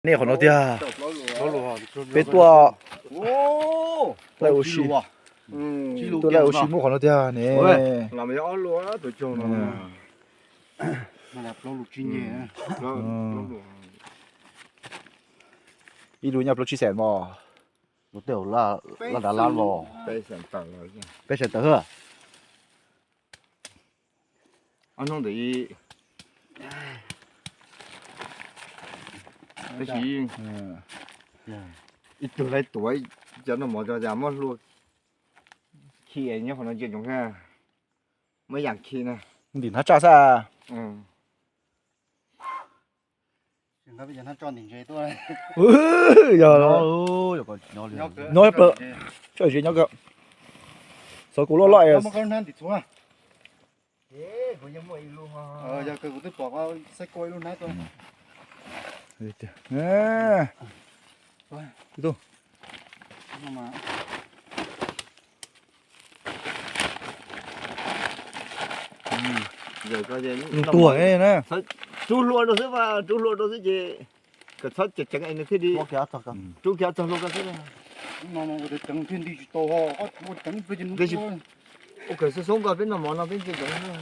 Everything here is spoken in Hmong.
Nej qhov no tiag. Peb tuaj laij ua si, tuaj laij ua si muaj qhov no tiag ne. Ib lub nyob plaub tsib xees mos. Lub tej laj dav lab los. Peb xees tawm hwj. Ob hnub ntawd ib tug lawv tuav cov noj mov tso cas muab hlua khi nyob qhov no ntsia ntsoov thiab. Muab yam khi na. Ntim hnab tsaj xwb. Yog, nyob plaws, nyob kawg. Xov kuv loj loj. Tuag na. Rub hlua rau xwb, rub hlua rau xwb ces kom txhob ceev ceev es nws thiaj li rub kiag txog hlua ko xwb. Ua kawg xoob xoob ko peb noj mov no peb ntsia ntsoov.